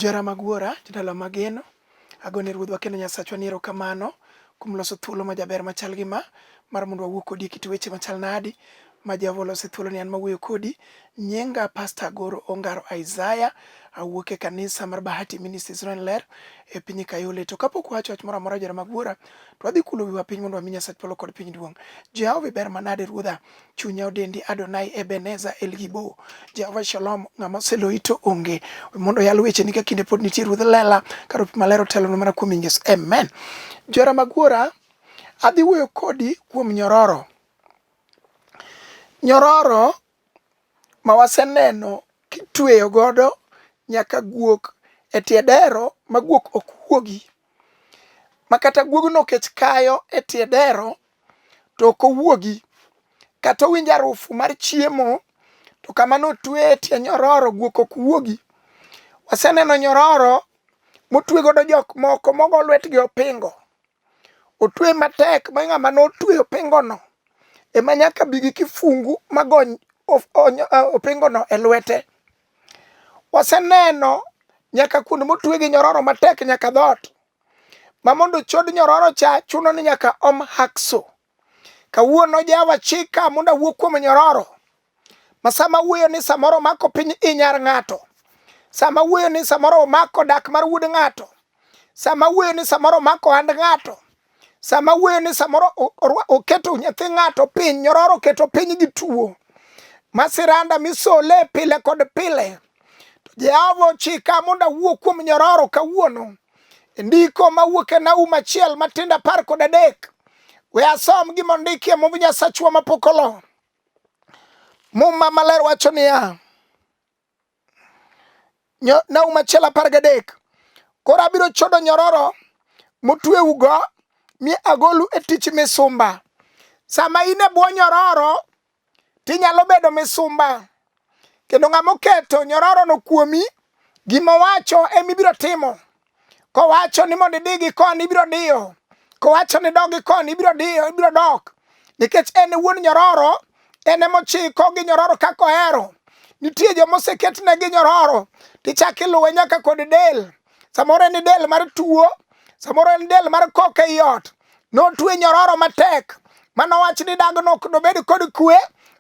Johera mag Wuora, jodala mageno, agone Ruodhwa kendo Nyasachwa ni erokamano kuom loso thuolo majaber machal gi ma mar mondo wawuo kodi e kit weche machal nadi ma Jehova oloso e thuoloni an mawuoyo kodi. Nyinga Pastor Agoro Ongaro Isaiah, awuok e kanisa mar Bahati Ministries Ler e piny Kayole. To kapok wawacho wach moro amora johera mag Wuora, to wadhi kulo wiwa piny mondo wami Nyasach polo kod piny duong'. Jehova iber manade Ruodha, Chunya odendi Adonai Ebeneza El Gibo Jehova Shalom ng'ama oseloyi to onge mondo oyal wecheni ka kinde pod nitie ruodh lela ka ropi maler otelonwa mana kuom nying Yesu amen Johera mag wuora adhi wuoyo kodi kuom nyororo nyororo ma waseneno kitweyo godo nyaka guok e tie dero ma guok ok wuogi ma kata guogno kech kayo e tie dero to ok owuogi. Kata owinjo arufu mar chiemo to kama notweye e tie nyororo guok ok wuogi. Waseneno nyororo motwe godo jok moko mogo lwetgi opingo. Otwe matek ma ng'ama notweyo opingono ema nyaka bi gi kifungu magony opingono e lwete. Waseneno nyaka kuond motwe gi nyororo matek nyaka dhoot. Ma mondo ochod nyororo cha chuno ni nyaka om hakso. Kawuono Jehova chika mondo awuo kuom nyororo. Ma sama awuoyo ni samoro omako piny i nyar ng'ato. Sama awuoyo ni samoro omako dak mar wuod ng'ato. Sama awuoyo ni samoro omako ohand ng'ato. Sama awuoyo ni samoro oketo nyathi ng'ato piny, nyororo oketo piny gi tuo. Masiranda misole pile kod pile. To Jehova ochika mondo awuo kuom nyororo kawuono. E ndiko mawuok e Nahum achiel matindo 13. We asom gima ondikie Mumb Nyasachwa mapok olo. Muma maler wacho niya, Nahum achiel 13. Koro abiro chodo nyororo motweugo mi agolu e tich misumba. Sama in e bwo nyororo, tinyalo bedo misumba kendo ng'ama oketo nyororono kuomi gima owacho ema ibiro timo kowacho ni mondo idhi gi koni ibiro diyo kowacho ni dog gi koni ibiro diyo ibiro dok nikech en e wuon nyororo en ema ochiko gi nyororo kaka ohero nitie joma oseketnegi nyororo tichak iluwe nyaka kod del samoro en del mar tuo samoro en del mar kok ei ot notwe nyororo matek manowach ni dagno ok nobed kod kwe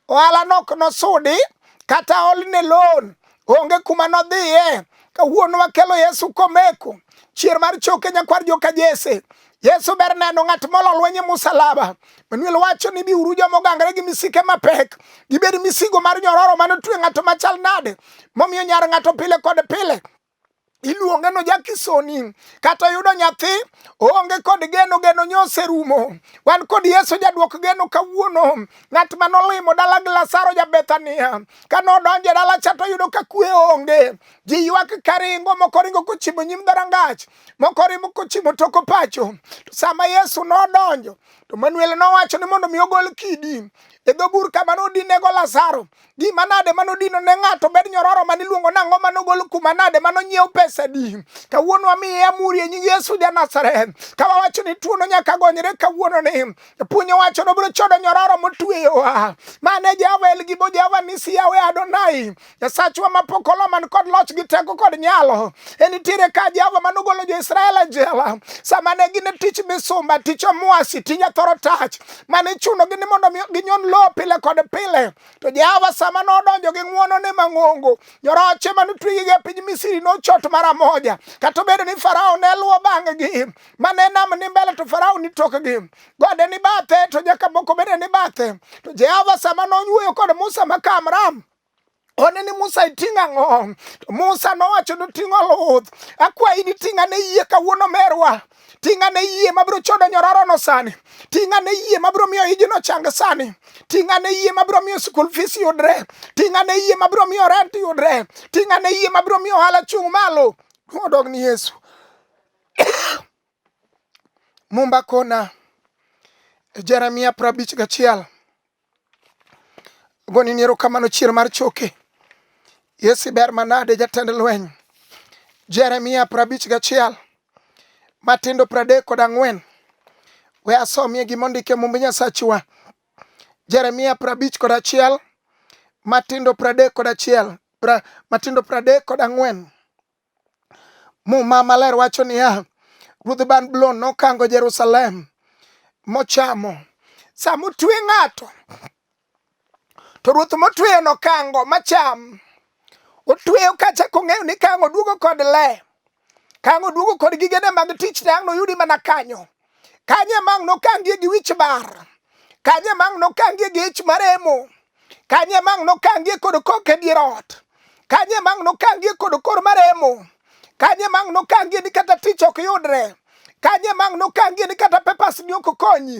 ohala no ok nosudi kata olne loan onge kuma nodhiye kawuono wakelo Yesu komeko chier mar choke nyakwar joka Jesse Yesu ber neno ng'at molo lweny e musalaba Manuel wacho ni biuru joma ogangre gi misike mapek gibed misigo mar nyororo mane otwe ng'ato machal nade momiyo nyar ng'ato pile kod pile iluonge no jakisoni kata oyudo nyathi oonge kod geno geno nyoserumo wan kod yesu jaduok geno kawuono ng'at ma nolimo dala gi lasaro ja bethania ka nodonjo e dala cha to oyudo ka kwe onge ji ywak karingo moko ringo kochimo nyim dhorangach moko ringo kochimo toko pacho to sama yesu nodonjo to manuel nowacho ni mondo mi ogol kidi e dho bur kama nodinego lasaro Gima nade mano dino ne ng'ato bed nyororo mane iluongo nang'o mane ogol kuma nade mane onyiew pesa di kawuono wamiye amuri e nying Yesu ja Nazareth ka wawacho ni tuono nyaka gonyre kawuono ni puonj owacho ni obiro chodo nyororo motweyowa mane Jehova El Gibo Jehova Nisi Yahweh Adonai Nyasachwa mapok olo man kod loch gi teko kod nyalo e nitiere ka Jehova mane ogolo jo-Israel e jela sama ne gin e tich misumba tich omwasi tij athoro tach mane ichunogi ni mondo ginyon lowo pile kod pile To Jehova sama nodonjo gi ng'wonone mang'ongo, nyoroche mane otwegi e piny Misri nochot mara moja. Kata obedo ni Farao ne luwo bang'gi, mane nam ni mbele to Farao ni tokgi, gode ni bathe to nyaka moko bende ni bathe. To Jehova sama nowuoyo kod Musa ma ka Amram, one ni Musa iting'o ang'o? To Musa nowacho ni oting'o luth. Akwayi ni ting' ane yie kawuono merwa. Ting' ane yie mabiro chodo nyororono sani. Ting' ane yie mabiro miyo ijno chang sani. Ting' ane yie mabiro miyo school fees yudre. Ting' ane yie mabiro miyo rent yudre. Ting' ane yie mabiro miyo ohala chung' malo. Odog ni Yesu. Mumba kona Jeremia 51 Agoni ni erokamano chier mar choke. Yesu ber manade jatend lweny. Jeremia 51 matindo 34. We asomie gima ondike Mumb Nyasachwa. Jeremia 51 matindo 31 matindo 34. Muma maler wacho niya, Ruodh Babulon nokango Jerusalem mochamo. Sama otwe ng'ato, to ruoth motweyo nokango macham. Otweyo kacha kong'eyo ni kang' oduogo kod le. Kang' oduogo kod gigene mag tich ne ang' noyudi mana kanyo. Kanyo ema ang' nokangie gi wich bar. Kanyo ema ang' nokangie gi ich maremo. Kanyo ema ang' nokangie kod kok e dier ot. Kanyo ema ang' nokangie kod kor maremo. Kanyo ema ang' nokangie ni kata tich ok yudre. Kanyo ema ang' nokangie ni kata papers ni ok konyi.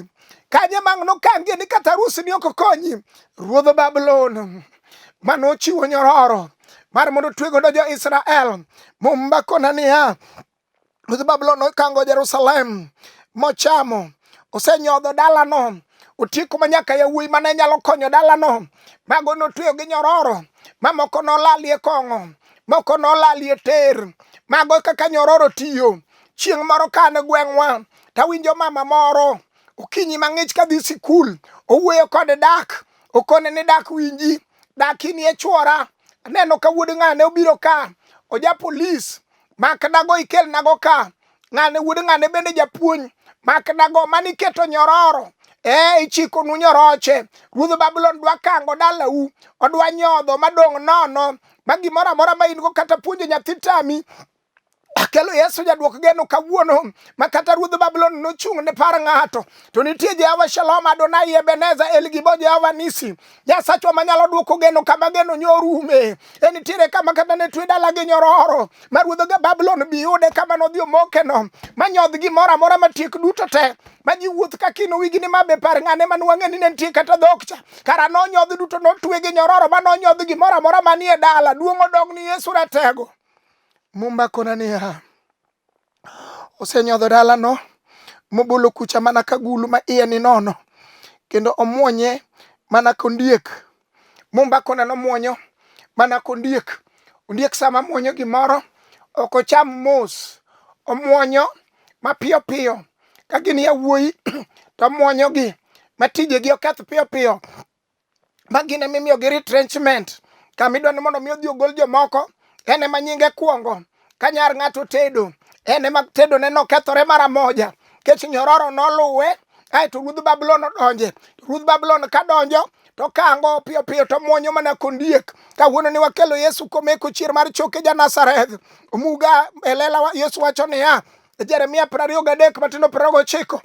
Kanyo ema ang' nokangie ni kata arus ni ok konyi. Ruodh Babulon manochiwo nyororo mar mondo otwe godo jo-Israel. Muma kona niya, Ruodh Babulon nokango Jerusalem mochamo, osenyodho dalano, otieko ma nyaka yawuoyi mane nyalo konyo dalano, mago notweyo gi nyororo, mamoko nolalie kong'o, moko nolalie ter, mago kaka nyororo tiyo. Chieng' moro ka an e gweng'wa, tawinjo mama moro okinyi mang'ich kadhi sikul, owuoyo kod dak, okone ni dak winji, dak inie chwora, aneno ka wuod ng'ane obiro ka, oja polis, mak nago ikel nago ka ng'ane wuod ng'ane bende japuonj mak nago mani iketo nyororo e ichiko nu nyoroche ruodh Babulon dwa kango dalau odwa nyodho madong' nono ma gimoro amora ma in go kata puonjo nyathi tami akelo Yesu jaduok geno kawuono ma kata ruodh Babulon nochung' ne par ng'ato to nitie Jehova Shalom Adonai Ebeneza El Gibo Jehova Nisi Nyasachwa manyalo duoko geno kama geno nyorume. E nitiere kama kata ne twe dala gi nyororo ma ruodh ga Babulon bi yude kama nodhi omokeno ma nyodh gimoro amora matiek duto te ma ji wuoth ka kino wigi ni mabe par ng'ane ma nwang'e ni ne nitie kata dhok cha kara nonyodh duto notwe gi nyororo ma nonyodh gimoro amora manie dala duong' odog ni Yesu ratego. Mumba kona niya Osenyodho dalano mobolo kucha mana ka gulu ma iye ni nono, kendo omuonye mana kondiek. Mumba kona nomuonyo mana kondiek. Ondiek sama muonyo gimoro ok ocham mos, omuonyo mapiyo piyo. Ka gin yawuoyi to omuonyogi ma tijegi oketh piyo piyo. Ma gin ema imiyogi retrenchment kama idwa ni mondo mi odhi ogol jomoko en ema nyinge kwongo ka nyar ng'ato tedo en ema tedo ne nokethore mara moja kech nyororo noluwe aeto ruodh Babulon odonje ruodh Babulon ka donjo to kango piyo piyo to muonyo mana kondiek kawuono ni wakelo Yesu komeko chier mar choke ja Nazareth omuga e lela Yesu wacho niya Jeremia 23 matindo 29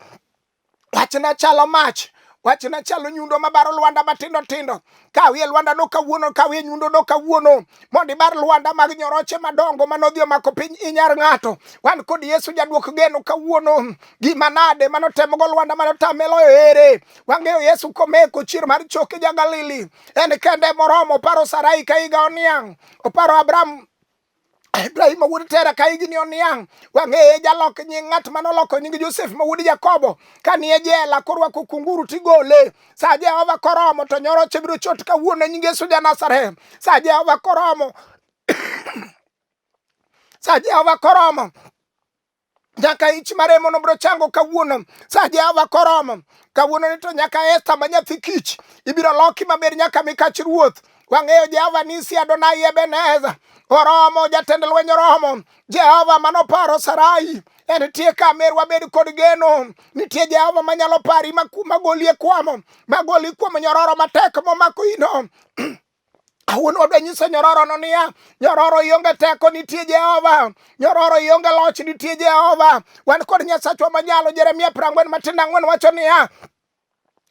Wachna chalo mach, wachna chalo nyundo mabaro lwanda matindo tindo. Kawie lwanda no kawuono, kawie nyundo no kawuono, mondo ibar lwanda mag nyoroche madongo manodhi omako piny inyar ng'ato. Wan kod Yesu jaduok geno kawuono. Gima nade manotemogo lwanda manotame loyo ere? Wang'eyo Yesu komeko chier mar choke ja Galili. En kende moromo, oparo Sarai ka higa oniang', oparo Abraham Ibrahim wuod Tera ka higni oniang' wang'eye jalok nying ng'at mane oloko nying Josef ma wuod Jakobo ka nie jela korwako kunguru tigole sa Jehova koromo to nyoroche biro chot kawuono e nying Yesu ja Nazareth sa Jehova koromo sa Jehova koromo nyaka ich maremo no biro chango kawuono sa Jehova koromo kawuono ni to nyaka Esther ma nyathi kich ibiro loki maber nyaka mikach ruoth wang'eyo Jehova Nisi Adonai Ebeneza oromo jatend lweny oromo Jehova manoparo Sarai en tie ka mer wabed kod geno nitie Jehova manyalo pari magolie kwamo magoli kuom nyororo matek momako ino Awuon wadwa nyiso nyororo no niya, nyororo ionge teko nitie Jehova, nyororo ionge loch nitie Jehova. Wan kod Nyasachwa manyalo. Jeremia 44 matindo ang'wen wacho niya,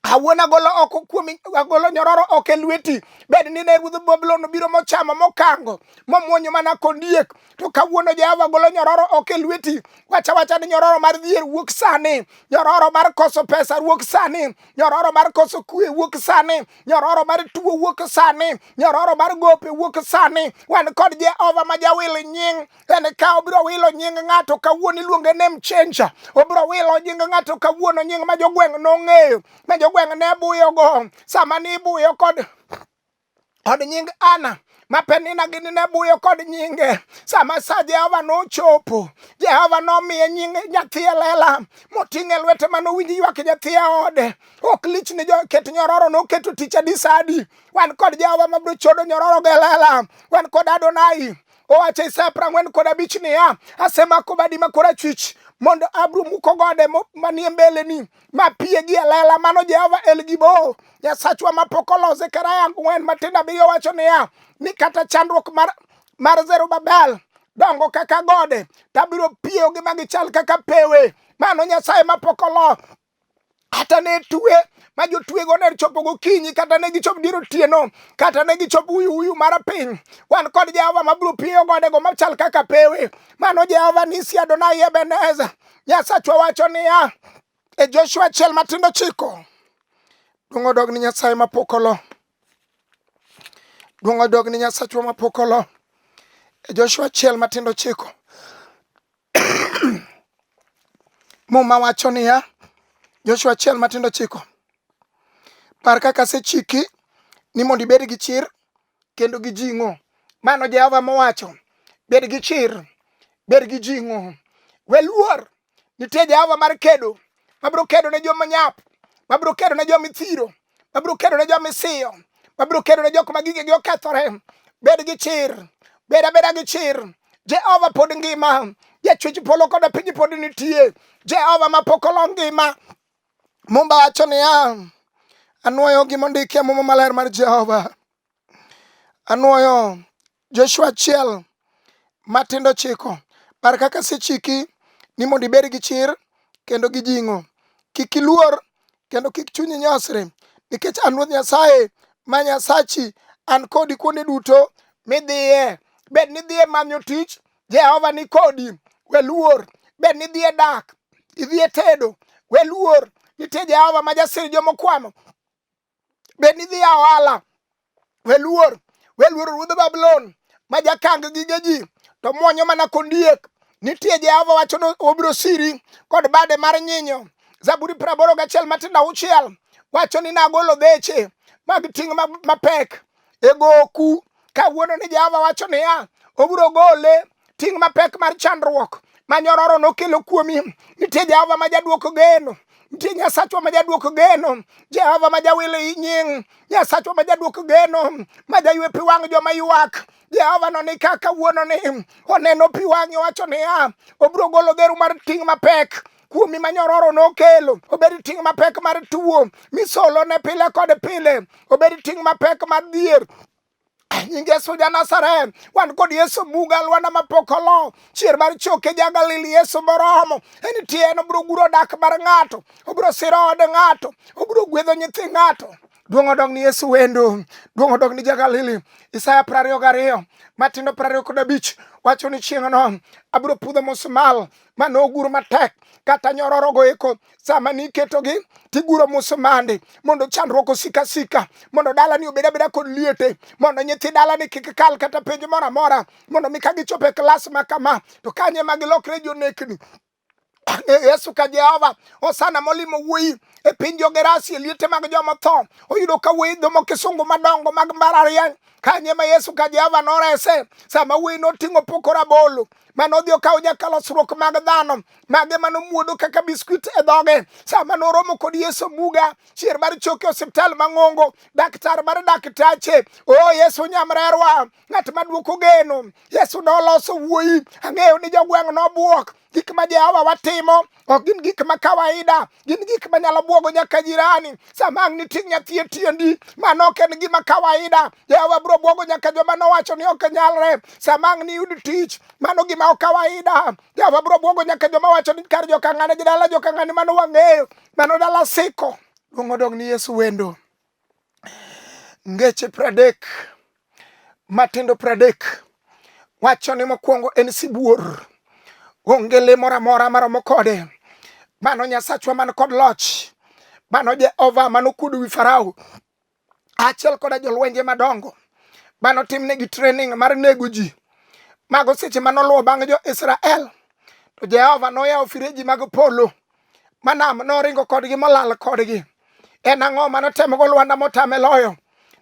awuon agolo oko kuom agolo nyororo oko e lweti bed ni ne ruodh Babulon obiro mochamo mokango momuonyo mana kondiek to kawuono Jehova golo nyororo oko e lweti wacha wacha ni nyororo mar dhier wuok sani nyororo mar koso pesa wuok sani nyororo mar koso kwe wuok sani nyororo mar tuo wuok sani nyororo mar gope wuok sani wan kod Jehova ma jawil nying en ka obiro wilo nying ng'ato kawuono iluonge name changer obiro wilo nying ng'ato kawuono nying ma jogweng' nong'eyo ma jogweng' ne buyogo sama nibuyo kod kod nying Ana ma Penina gini ne buyo kod nyinge. Sama sa Jehova nochopo, Jehova nomiye nying nyathi e lela moting'e e lwete mane owinj ywak nyathi e ode. Ok lich ni ket nyororo noketo tich adi sa adi. Wan kod Jehova mabiro chodo nyororo go e lela. Wan kod Adonai. Owacho Isaya 45 niya, asemako badi ma korachwich mondo abro muko gode manie mbeleni ma piegi e lela. Mano Jehova El Gibo, Nyasachwa mapok olo. Zekaria 4 matindo 7 wacho niya, ni kata chandruok mar Zerubabel dongo kaka gode, tabiro piyogi ma gichal kaka pewe. Mano Nyasaye mapok olo. Kata ne twe ma jotwego ne chopo gokinyi, kata ne gichop dier otieno, kata ne gichop uyu uyu mar piny, wan kod Jehova mabiro piyo godego machal kaka pewe. Mano Jehova Nisi Adonai Ebenezer. Nyasachwa wacho niya e Joshua 1 matindo 9, duong' odog ni Nyasaye mapok olo. Duong' odog ni Nyasachwa mapok olo. E Joshua 1 matindo 9, Muma wacho niya, Joshua 1 matindo 9, par kaka asechiki ni mondo ibed gi chir kendo gi jing'o. Mano Jehova mowacho, bed gi chir, bed gi jing'o. We luor, nitie Jehova mar kedo, mabiro kedo ne joma nyap, mabiro kedo ne joma ithiro, mabiro kedo ne joma isiyo, mabiro kedo ne jok ma gigegi okethore. Bed gi chir, bed abeda gi chir. Jehova pod ngima, jachwech polo koda piny pod nitie. Jehova mapok olo ngima. Mumba wacho niya, anuoyo gima ondiki e Muma maler mar Jehova. Anuoyo Joshua 1 matindo 9, par kaka asechiki ni mondo ibed gi chir kendo gi jing'o. Kik iluor kendo kik chunyi nyosre, nikech an Ruoth Nyasaye ma Nyasachi, an kodi kuonde duto midhiye. Bed ni idhi e manyo tich, Jehova ni kodi, we luor. Bed ni idhi e dak, idhi e tedo, we luor. Nitie Jehova ma jasir jomokwamo. Bed ni idhi e ohala, we luor. We luor ruodh Babulon ma jakang gige ji to mwonyo mana kondiek. Nitie Jehova wacho ni obiro siri kod bade mar nyinyo. Zaburi 81 matindo 6 wacho ni nagolo dheche mag ting' mapek e goku. Kawuono ni Jehova wacho niya, obiro gole ting' mapek mar chandruok ma nyororo nokelo kuomi. Nitie Jehova ma jaduoko geno, nitie Nyasachwa ma jaduoko geno, Jehova ma jawilo nying, Nyasachwa ma jaduoko geno, ma jaywe pi wang' joma ywak. Jehova no ni kaka kawuono ni oneno pi wang'i, owacho niya, obiro golo dheru mar ting' mapek kuomi ma nyororo nokelo, obed ting' mapek mar tuo misolo ne pile kod pile, obed ting' mapek mar dhier. Nying Yesu ja Nazareth, wan kod Yesu Muga, lwanda mapok olo, chier mar choke ja Galili, Yesu moromo. En tie, en obiro guro dak mar ng'ato, obiro siro od ng'ato, obiro gwedho nyithi ng'ato. Duong' odog ni Yesu wendo, duong' odog ni ja Galili. Isaya 22 matindo 25 wacho ni chieng'no abiro pudho musmal manogur matek kata nyororo go eko sama niketogi tiguro musmande mondo chandruok osik asika, mondo dalani obed abeda kod liete, mondo nyithi dalani kik kal kata penj moro amora, mondo mi ka gichopo e klas ma kama to kanye ma gilokre jonekni. Yesu ka Jehova Osana molimo wuoyi e piny jo-Gerasi e liete mag joma otho, oyudo ka wuoyi dhomo kisungu madongo mag mbalariany. Kanye ma Yesu ka Jehova norese sama wuoyi noting'o poko rabolo mane odhi okawo nyaka losruok mag dhano mage manomuodo kaka biskuit e dhoge. Sama noromo kod Yesu Muga, chier mar choke osiptal mang'ongo, daktar mar daktache. O Yesu nyamrerwa, ng'at maduoko geno. Yesu noloso wuoyi. Ang'eyo ni jogweng' nobuok. Gik ma Jehova watimo ok gin gik ma kawaida, gin gik manyalo buogo nyaka jirani. Sama ang' niting' nyathi e tiendi, mano ok en gima kawaida. Jehova biro buogo nyaka joma nowacho ni ok nyalre. Sama ang' niyud tich, mano gima ok kawaida. Jehova biro buogo nyaka joma wacho ni kar joka ng'ane gi dala joka ng'ane mano wang'eyo, mano dala siko. Duong' odog ni Yesu wendo. Ngeche 30 matindo 30 wacho ni mokwongo en sibuor, onge le moro amora maromo kode. Mano Nyasachwa man kod loch, mano Jehova manokuodo wi Farao achiel koda jolwenje madongo manotimnegi training mar nego ji. Mago seche manoluwo bang' jo-Israel, to Jehova noyawo fireji mag polo manam noringo kodgi molal kodgi. En ang'o manotemogo lwanda motame loyo?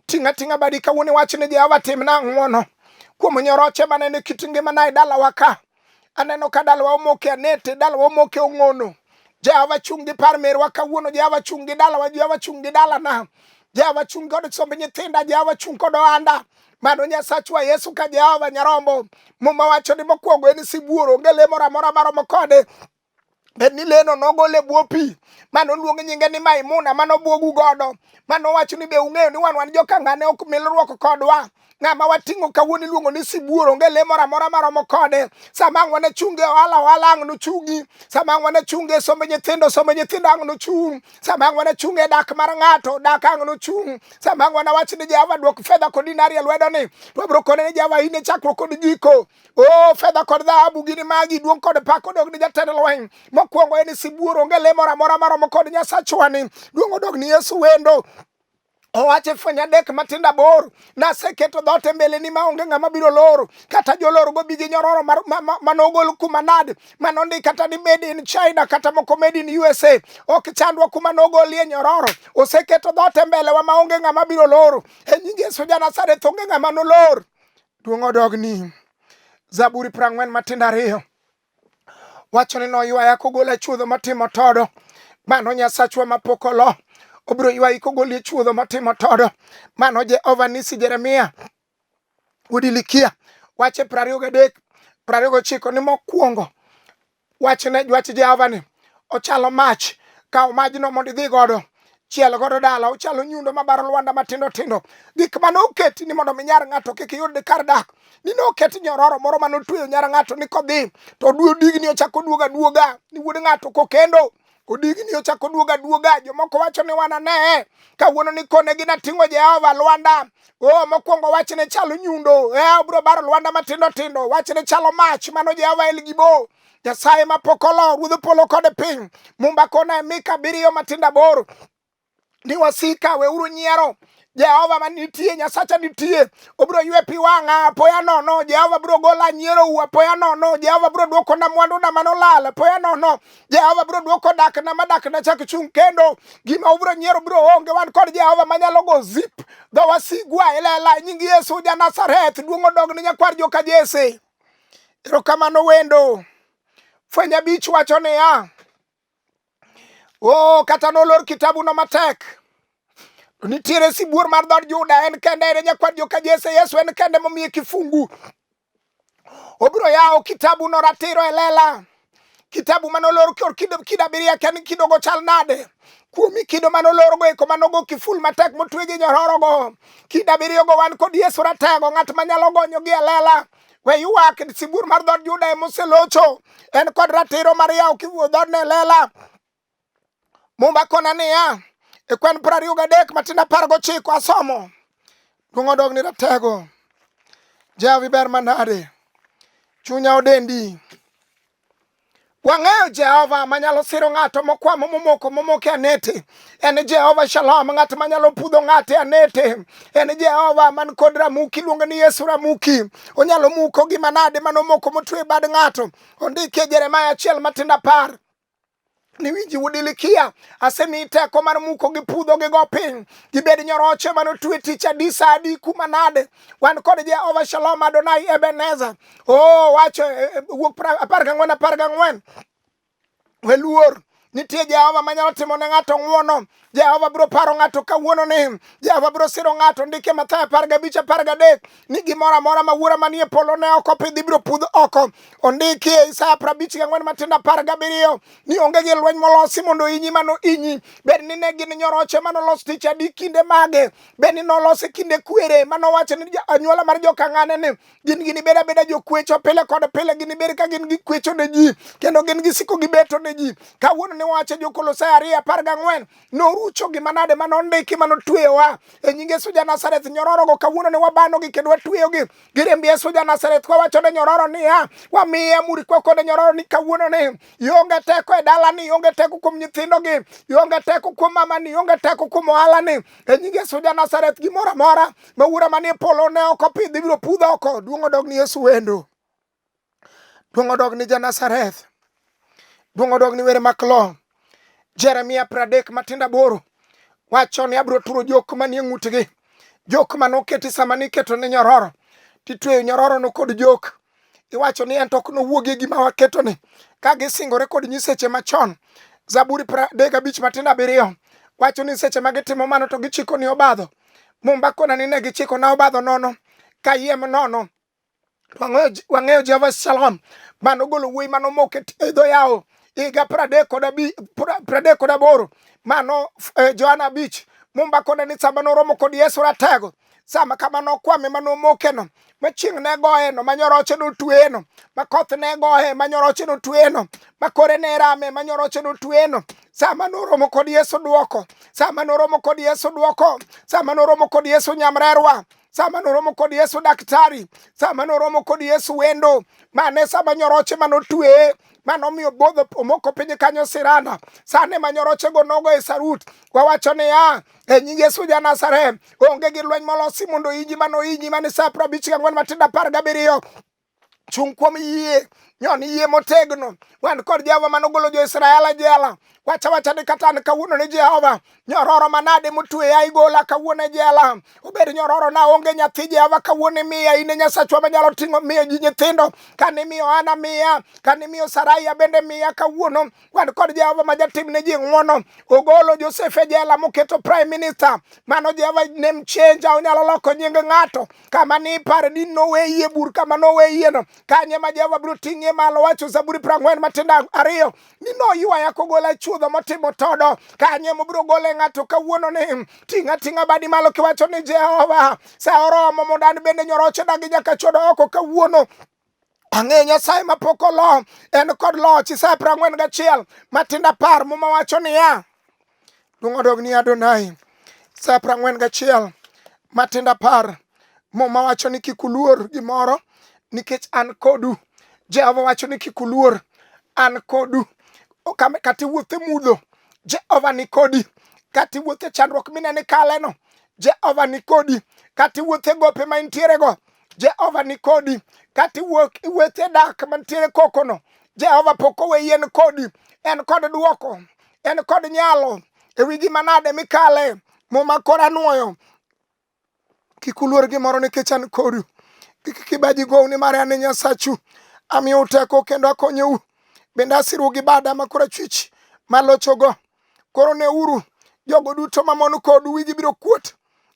Ting'a ting'a badi kawuono iwach ni Jehova timna ng'wono kuom nyoroche manene kit ngimana e dalawa ka. Aneno ka dalawa omoke anete, dalawa omoke ong'ono. Jehova chung' gi par merwa kawuono, Jehova chung' gi dalawa, Jehova chung' gi dalana. Jehova chung' kod somb nyithinda, Jehova chung' kod ohanda. Mano Nyasachwa Yesu ka Jehova Nyarombo. Muma wacho ni mokwongo en sibuor, onge le moro amora maromo kode. Bed ni leno nogol e bwo pi, mano luong nyinge ni Maimuna, mano bwogu godo. Mano wacho ni be ung'eyo ni wan wan joka ng'ane ok milruok kodwa. Ng'ama wating'o kawuono iluongo ni sibuor, onge le moro amora maromo kode. Sama ang' wanachunge ohala, ohala ang' nochungi. Sama ang' wanachunge sombe nyithindo, sombe nyithindo ang' nochung'. Sama ang' wanachunge dak mar ng'ato, dak ang' nochung'. Sama ang' wanawach ni Jehova duok fedha kod dinari e lwedoni, to wabiro kone ni Jehova in e chakruok kod giko. O fedha kod dhahabu gin magi, duong' kod pak odog ni jatend lweny. Mokwongo en sibuor, onge le moro amora maromo kod Nyasachwani. Duong' odog ni Yesu wendo. Owacho e fweny adek matindo aboro, naseketo dhoot e mbeleni ma onge ng'ama biro loro, kata jolor go bi gi nyororo manogol kuma nade, manondik kata ni made in China kata moko made in USA, ok chandwa kuma nogolie nyororo. Oseketo dhoot e mbelewa ma onge ng'ama biro loro. E nying Yesu ja Nazareth onge ng'ama nolor. Duong' odogni. Zaburi 42 matindo ariyo. Wacho ni noywaya kogola e chuodho motimo todo. Mano Nyasachwa mapok olo. Obiro ywayi kogoli e chuodho motimo todo. Mano Jehova Nisi Jeremia wuod Hilikia wache 23 29 ni mokwongo wachne wach Jehova ni ochalo mach kaw majno mondo idhi godo chiel godo dala ochalo nyundo mabaro lwanda matindo tindo gik mane oketi ni mondo mi nyar ng'ato kik yud kar dak ni noket nyororo moro mane otweyo nyar ng'ato ni kodhi to odigni ochako oduogo aduoga ni wuod ng'ato kokendo odigni ochako oduogo aduoga jomoko wacho ni wanane kawuono ni konegi nating'o Jehova lwanda o mokwongo wachne chalo nyundo e obiro baro lwanda matindo tindo wachne chalo mach mano Jehova El Gibo Nyasaye ma pok olo ruodh polo kod piny. Mumba kona e Mika abiriyo matindo aboro ni wasika weuru nyiero Jehova ma nitie, Nyasacha nitie, obiro ywe pi wang'a apoya nono. Jehova biro gola nyierou apoya nono. Jehova biro dwokona mwanduna manolal apoya nono. Jehova biro dwoko dakna ma dakna chak chung' kendo. Gima ubiro nyiero biro onge. Wan kod Jehova manyalo go zip dho wasigwa e lela. E nying Yesu ja Nazareth, duong' odog ne nyakwar joka Jesse. Erokamano wendo. Fweny abich wacho niya, o kata nolor kitabuno matek to nitiere sibuor mar dhood Juda, en kende en e nyakwar joka Jesse. Yesu en kende momiye kifungu. Obiro yawo kitabuno ratiro e lela. Kitabu mane olor kor kido kido abiriyo akia ni kidogo chal nade. Kuomi kido mane olorgo eko mane ogo kiful matek motwe gi nyororogo. Kido abiriyogo wan kod Yesu ratego, ng'at manyalo gonyogi e lela. We ywak, sibuor mar dhood Juda ema oselocho. En kod ratiro mar yawo kiwuo dhoodno e lela. Mumba kona niya, e kwan 23 matindo 19 asomo. Duong' odog ni ratego. Jehova ber manade. Chunya odendi. Wang'eyo Jehova manyalo siro ng'ato mokwamo momoko momoko e anete. En Jehova Shalom, ng'at manyalo pudho ng'ato e anete. En Jehova man kod ramuki, iluongo ni Yesu ramuki. Onyalo muko gima nade manomoko motwe e bad ng'ato. Ondiki e Jeremia achiel matindo apar. Niwinji wuod Hilikia, asemiyi teko mar muko gi pudho gi go piny, gibed nyoroche mane otwe tich adi sa adi kuma nade. Wan kod Jehova Shalom Adonai Ebenezer. Oh, wacho eh, eh, wuok 14 14. We luor nitie Jehova manyalo timo ne ng'ato ng'wono. Jehova biro paro ng'ato kawuono ni Jehova biro siro ng'ato. Ndike Mathayo 15 13 ni gimoro amora ma Wuora manie polo ne ok opidhi biro pudh oko. Ondiki e Isaya 54 matindo 17 ni onge gi lweny molosi mondo inyi mano inyi. Bed ni ne gin nyoroche manolos tich adi kinde mage, bed ni nolose kinde kwere manowacho ni anyuola mar joka ng'ane ni gin ginibed abeda jokwecho pile kod pile, ginibed ka gin gikwecho ne ji kendo gin gisiko gibeto ne ji. Kawuono ne wacho jo-Kolosai ariyo apar gang'wen norucho gima nade mane ondiki mane otweyowa e nying Yesu ja Nazareth. Nyororogo kawuono ne wabanogi kendo watweyogi gi remb Yesu ja Nazareth. Kwawacho ne nyororo niya, wamiye amuri kwakone nyororo ni kawuono ni ionge teko e dalani, ionge teko kuom nyithindogi, ionge teko kuom mamani, ionge teko kuom ohalani. E nying Yesu ja Nazareth, gimoro amora ma Wuora manie polo ne ok opidho ibiro pudh oko. Duong' odog ni Yesu wendo. Duong' odog ni ja Nazareth. Duong' odog ni were maklo. Jeremia 30 matindo aboro wacho ni abiro turo jok manie ng'utgi. Jok mane oketi sama niketo ne nyororo. Titweyo nyororo no kod jok. Iwacho ni en to ok nowuogie gima waketoni. Ka gisingore kod nyiseche machon. Zaburi 35 matindo abiriyo. Wacho ni seche ma gitimo mano to gichiko ni obadho. Mumba kona ni ne gichiko na obadho nono kayiem nono. Wang'eyo Jehova Shalom mano golo wuoyi mano moke e dho yawo higa 38 mano Johana 5. Mumba kona ni sama noromo kod Yesu ratego, sama kama nokwame manomokeno, ma chieng' ne goyeno, ma nyoroche notweyeno, ma koth ne goye, ma nyoroche notweyeno, ma kore ne rame, ma nyoroche notweyeno, sama noromo kod Yesu duoko, sama noromo kod Yesu duoko, sama noromo kod Yesu nyamrerwa, sama noromo kod Yesu daktari, sama noromo kod Yesu wendo, mane sama nyoroche manotweye manomiyo bodho omoko piny kanyo siranda, sane ma nyorochego nogo e sarut. Wawacho niya, e nying Yesu ja Nazareth, onge gi lweny molosi mondo inyi mano inyi mane sa 54 matindo 17. Chung' kuom yie, nyon yie motegno. Wan kod Jehova manogolo jo-Israel e jela. Wacha wacha ni kata an kawuono ni Jehova, nyororo manade motweya igola kawuono e jela. Obed nyororo na onge nyathi Jehova kawuono imiya, in e Nyasachwa manyalo ting'o miyo ji nyithindo. Kane imiyo Ana miya, kane imiyo Sarai bende miya kawuono. Wan kod Jehova ma jatim ne ji ng'wono. Ogolo Josef e jela moketo prime minister. Mano Jehova name changer, onyalo loko nying ng'ato. Kama ni ipare ni noweyie bur kama noweyieno. Kanye ma Jehova biro ting'ie malo, wacho Zaburi 40 matindo 2 ni noywaya kogola e chuodho motimo todo. Kanye mobiro gole ng'ato kawuono ni ting'a ting'a badi malo kiwacho ni Jehova, sa oromo mondo an bende nyoroche dagi nyaka chodo oko kawuono. Ang'eyo Nyasaye mapok olo, en kod loch. Isaya 41 matindo 10 Muma wacho niya, duong' odog ni Adonai. Isaya 41 matindo 10 Muma wacho ni kik uluor gimoro nikech an kodu. Jehova wacho ni kik uluor, an kodu. Kata iwuotho e mudho, Jehova ni kodi. Kata iwuotho e chandruok mineno ikaleno, Jehova ni kodi. Kata iwuotho e gope ma intierego, Jehova ni kodi. Kata iwuotho e dak mantiere kokono, Jehova pok oweyi, en kodi. En kod duoko, en kod nyalo e wi gima nade mikale. Muma koro anuoyo, kik uluor gimoro nikech an kodu. Kik kibaji gou nimar an e Nyasachu. Amiyou teko kendo akonyou. Bende asirou gi bada ma korachwich malochogo. Koro neuru, jogo duto mamon kodu wigi biro kuot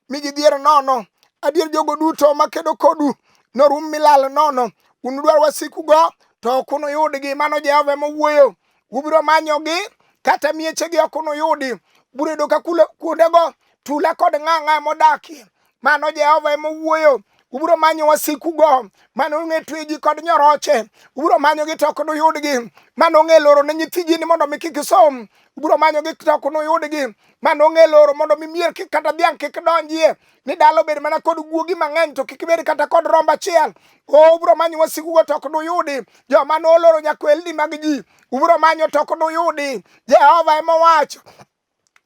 mi gidhier nono. Adier jogo duto makedo kodu norum milal nono. Unudwar wasikugo to ok unuyudgi. Mano Jehova ema owuoyo. Ubiro manyogi kata miechegi ok unuyudi. Ubiro yudo ka kuondego tula kod ng'ang'a modakie. Mano Jehova ema owuoyo. Ubiro manyo wasikugo mane ong'e tweyo ji kod nyoroche. Ubiro manyogi to ok unuyudgi. Mane ong'e loro ne nyithi ji ni mondo mi kik som. Ubiro manyogi to ok unuyudgi. Mane ong'e loro mondo mi mier kik kata dhiang' kik donjie. Ni dala obed mana kod guogi mang'eny to kik bed kata kod rombo achiel. O ubiro manyo wasikugo to ok unuyudi. Joma noloro nyakwelni mag ji ubiro manyo to ok unuyudi. Jehova ema owacho.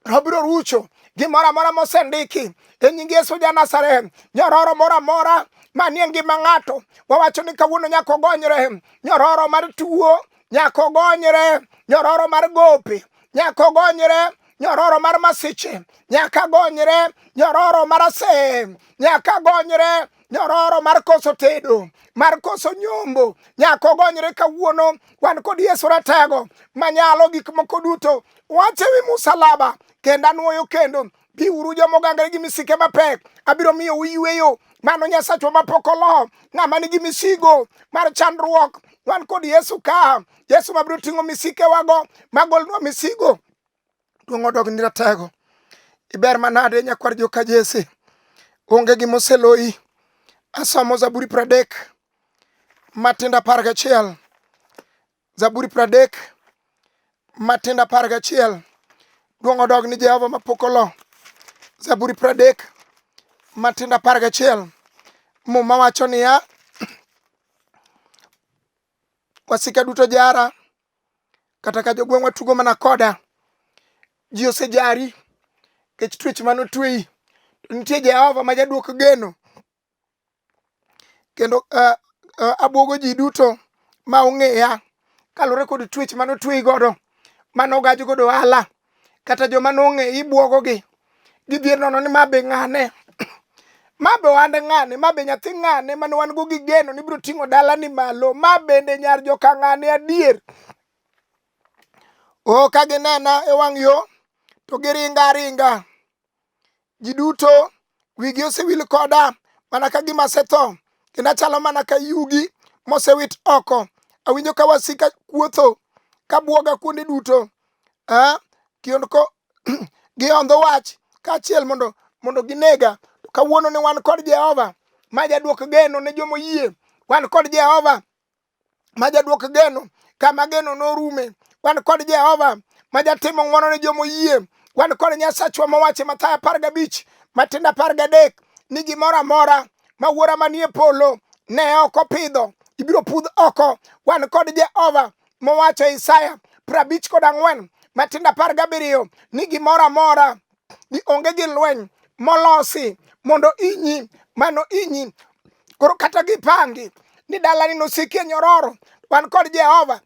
Obiro rucho gimoro amora mosendiki e nying Yesu ja Nazareth. Nyororo moro amora manie ngima ng'ato, wawacho ni kawuono nyaka ogonyre. Nyororo mar tuo nyaka ogonyre. Nyororo mar gope nyaka ogonyre. Nyororo mar masiche nyaka gonyre. Nyororo mar aseye nyaka gonyre. Nyororo mar koso tedo, mar koso nyombo nyaka ogonyre kawuono. Wan kod Yesu ratego manyalo gik moko duto. Wach ewi musalaba kendo anuoyo kendo, biuru joma ogangore gi misike mapek, abiro miyo uyweyo. Mano Nyasachwa mapok olo, ng'ama nigi misigo mar chandruok. Wan kod Yesu ka, Yesu mabiro ting'o misikewago, magolnwa misigo. Duong' odog ni ratego. Iber manade nyakwar joka Jesse. Onge gima oseloyi. Asomo Zaburi 30 matindo 11. Zaburi 30 matindo 11. Duong' odog ni Jehova mapok olo. Zaburi 30 matindo 11. Muma wacho niya, wasika duto jara, kata ka jogweng'wa tugo mana koda. Ji osejari nikech twech mane otweyi. To nitie Jehova ma jaduok geno. Kendo abwogo ji duto ma ong'eya kaluwore kod twech mane otweyi godo, mane ogaj godo ohala, kata joma nong'eyi ibwogogi. Gidhier nono ni ma be ng'ane, ma be ohand ng'ane, ma be nyathi ng'ane mane wan go gi geno ni biro ting'o dalani malo, ma bende nyar joka ng'ane adier. O ka ginena e wang' yo, to giringa aringa. Ji duto wigi osewil koda mana ka gima asetho, kendo achalo mana ka yugi mosewit oko. Awinjo ka wasika kuotho ka bwoga kuonde duto. Ah, kiondko gihondho wach kaachiel mondo mondo ginega. To kawuono ni wan kod Jehova ma jaduok geno ne jomoyie. Wan kod Jehova ma jaduok geno kama geno norume. Wan kod Jehova ma jatimo ng'wono ne jomoyie. Wan kod Nyasachwa mowacho e Mathayo 15 matindo 13 ni gimoro amora ma Wuora manie polo ne ok opidho ibiro pudh oko. Wan kod Jehova mowacho e Isaya 54 matindo 17 ni gimoro amora ni onge gi lweny molosi mondo inyi mano inyi. Koro kata gipangi ni dalani nosikie nyororo, wan kod Jehova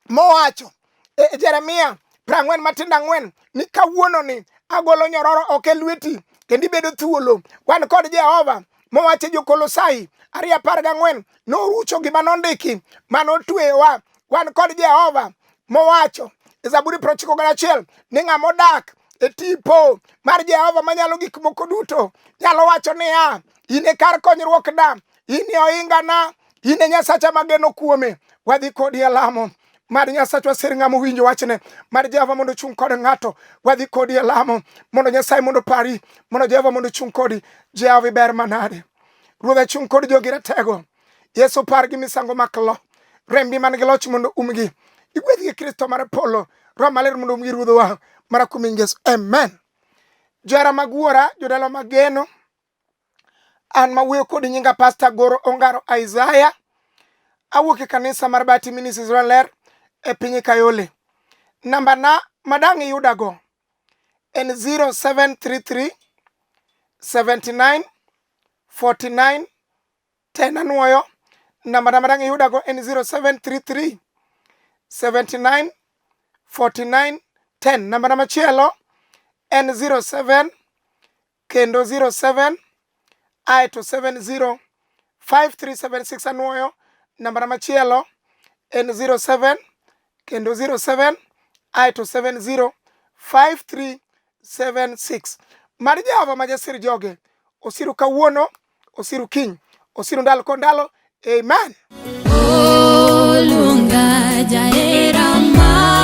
mowacho e Jeremia 40 matindo 4 ni kawuono ni agolo nyororo oko e lweti kendo ibedo thuolo. Wan kod Jehova mowacho e Jo-Kolosai 2:14 norucho gima nondiki manotweyowa. Wan kod Jehova mowacho e Zaburi 91 ni ng'ama odak e tipo mar Jehova manyalo gik moko duto nyalo wacho niya, in e kar konyruokna, in e ohingana, in e Nyasacha mageno kuome. Wadhi kodi e lamo. Mad Nyasachwa sir ng'ama owinjo wachne. Mad Jehova mondo ochung' kod ng'ato. Wadhi kodi e lamo mondo Nyasaye mondo opari, mondo Jehova mondo ochung' kodi. Jehova iber manade. Ruodha chung' kod jogi ratego. Yesu par gi misango mak lo. Rembi man gi loch mondo umgi. Igwedhgi Kristo mar polo. Roho maler mondo umgi Ruodhwa mar kuom Yesu. Amen. Johera mag wuora, jodala mag geno, an mawuoyo kod nyinga Pastor Goro Ongaro Isaiah. Awuok e kanisa mar Bati Ministries Ler e piny Kayole. Namba na madang' iyudago en 0733 79 49 10. Anuoyo namba na madang' iyudago en 0733 79 49 10. Namba na machielo en 07 kendo 07 aeto 70 5376. Anuoyo namba na machielo en 07 kendo 07 aeto 70 5376. Mar Jehova ma jasir joge osiru kawuono, osiru kiny, osiru ndalo kod ndalo. Amen. Oluonga jahera mara.